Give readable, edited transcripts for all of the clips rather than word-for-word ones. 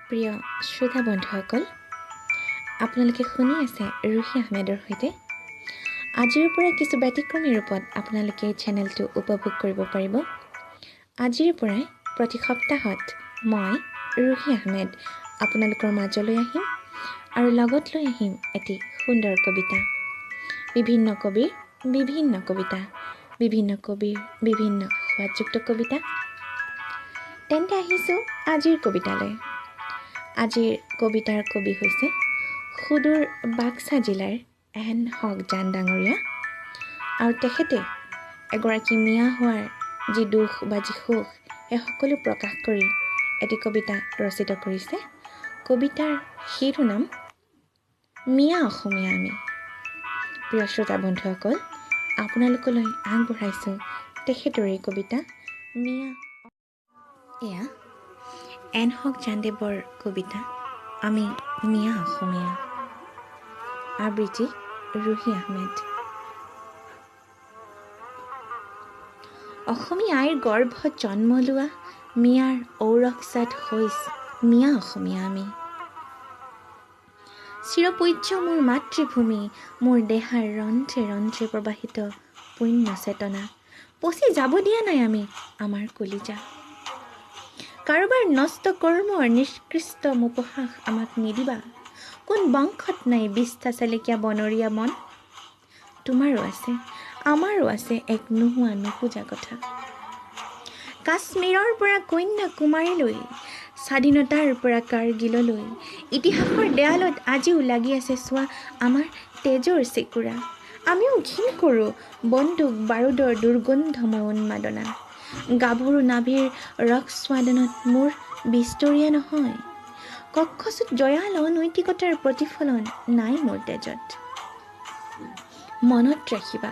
প্ৰিয় শ্ৰোতা বন্ধুসকল, আপোনালোকে শুনি আছে ৰুহি আহমেদৰ সৈতে। আজিৰ পৰা কিছু ব্যতিক্ৰমী ৰূপত আপোনালোকে এই চেনেলটো উপভোগ কৰিব পাৰিব। আজিৰ পৰাই প্ৰতি সপ্তাহত মই ৰুহি আহমেদ আপোনালোকৰ মাজলৈ আহিম আৰু লগত লৈ আহিম এটি সুন্দৰ কবিতা। বিভিন্ন কবিৰ বিভিন্ন কবিতা, বিভিন্ন কবিৰ বিভিন্ন সোৱাদযুক্ত কবিতা। তেন্তে আহিছোঁ আজিৰ কবিতালৈ। আজিৰ কবিতাৰ কবি হৈছে সুদূৰ বাক্সা জিলাৰ এন হক জান ডাঙৰীয়া, আৰু তেখেতে এগৰাকী মিয়া হোৱাৰ যি দুখ বা যি সুখ সেই সকলো প্ৰকাশ কৰি এটি কবিতা ৰচিত কৰিছে। কবিতাৰ শিৰোনাম মিয়া অসমীয়া আমি। প্ৰিয় শ্ৰোতা বন্ধুসকল, আপোনালোকলৈ আগবঢ়াইছোঁ তেখেতৰ এই কবিতা মিয়া। এয়া এন হক জানদেৱৰ কবিতা আমি মিয়া অসমীয়া। আবৃত্তি ৰুহি আহমেদ। অসমীয়া আইৰ গৰ্ভত জন্ম লোৱা মিয়াৰ ঔৰসাত হৈছ মিয়া অসমীয়া আমি। চিৰপূজ্য মোৰ মাতৃভূমি, মোৰ দেহাৰ ৰন্ধ্ৰে ৰন্ধ্ৰে প্ৰবাহিত পুণ্য চেতনা পচি যাব দিয়া নাই আমি আমাৰ কলিজা। কাৰোবাৰ নষ্ট কৰ্মৰ নিষ্কৃষ্ট উপহাস আমাক নিদিবা। কোন বংশত নাই বিষ্ঠা চেলেকীয়া বনৰীয়া মন? তোমাৰো আছে, আমাৰো আছে এক নোহোৱা নোপোজা কথা। কাশ্মীৰৰ পৰা কন্যাকুমাৰীলৈ, স্বাধীনতাৰ পৰা কাৰ্গিললৈ, ইতিহাসৰ দেৱালত আজিও লাগি আছে চোৱা আমাৰ তেজৰ চেকুৰা। আমিও ঘিণ কৰোঁ বন্দুক বাৰুদৰ দুৰ্গন্ধময় উন্মাদনা। গাভৰু নাভিৰ ৰস স্বাদনত মোৰ বিস্তৰীয়া নহয়, কক্ষচুত জয়াল অনৈতিকতাৰ প্ৰতিফলন নাই মোৰ তেজত। মনত ৰাখিবা,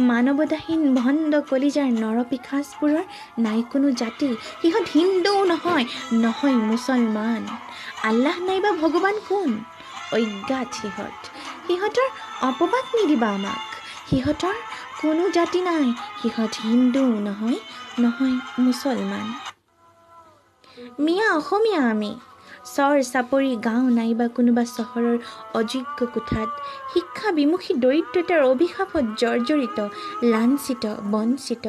মানৱতাহীন ভণ্ড কলিজাৰ নৰপিশাচবোৰৰ নাই কোনো জাতি। সিহঁত হিন্দুও নহয়, নহয় মুছলমান। আল্লাহ নাইবা ভগৱান কোন অজ্ঞাত সিহঁত। সিহঁতৰ অপবাদ নিদিবা আমাক। সিহঁতৰ কোনো জাতি নাই, সিহঁত হিন্দুও নহয়, নহয় মুছলমান। মিয়া অসমীয়া আমি। চৰ চাপৰি গাঁও নাইবা কোনোবা চহৰৰ অযোগ্য কোঠাত শিক্ষা বিমুখী দৰিদ্ৰতাৰ অভিশাপত জৰ্জৰিত, লাঞ্ছিত, বঞ্চিত,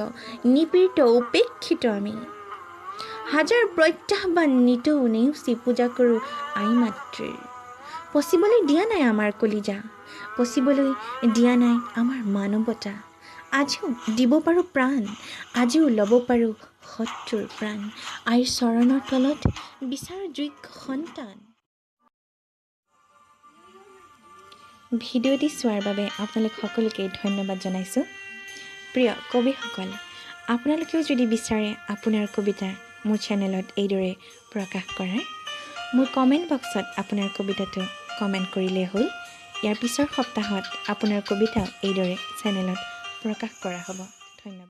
নিপীড়িত, উপেক্ষিত আমি। হাজাৰ প্ৰত্যাহ্বান নিতৌ নেওচি পূজা কৰোঁ আই মাতৃৰ। পচিবলৈ দিয়া নাই আমাৰ কলিজা, পচিবলৈ দিয়া নাই আমাৰ মানৱতা। আজিও দিব পাৰোঁ প্ৰাণ, আজিও ল'ব পাৰোঁ শত্ৰুৰ প্ৰাণ। আইৰ চৰণৰ তলত বিচাৰ যোগ্য সন্তান। ভিডিঅ'টি চোৱাৰ বাবে আপোনালোক সকলোকে ধন্যবাদ জনাইছোঁ। প্ৰিয় কবিসকল, আপোনালোকেও যদি বিচাৰে আপোনাৰ কবিতা মোৰ চেনেলত এইদৰে প্ৰকাশ কৰাৰ, মোৰ কমেণ্ট বক্সত আপোনাৰ কবিতাটো কমেণ্ট কৰিলেই হ'ল। ইয়াৰ পিছৰ সপ্তাহত আপোনাৰ কবিতাও এইদৰে চেনেলত প্ৰকাশ কৰা হ'ব। ধন্যবাদ।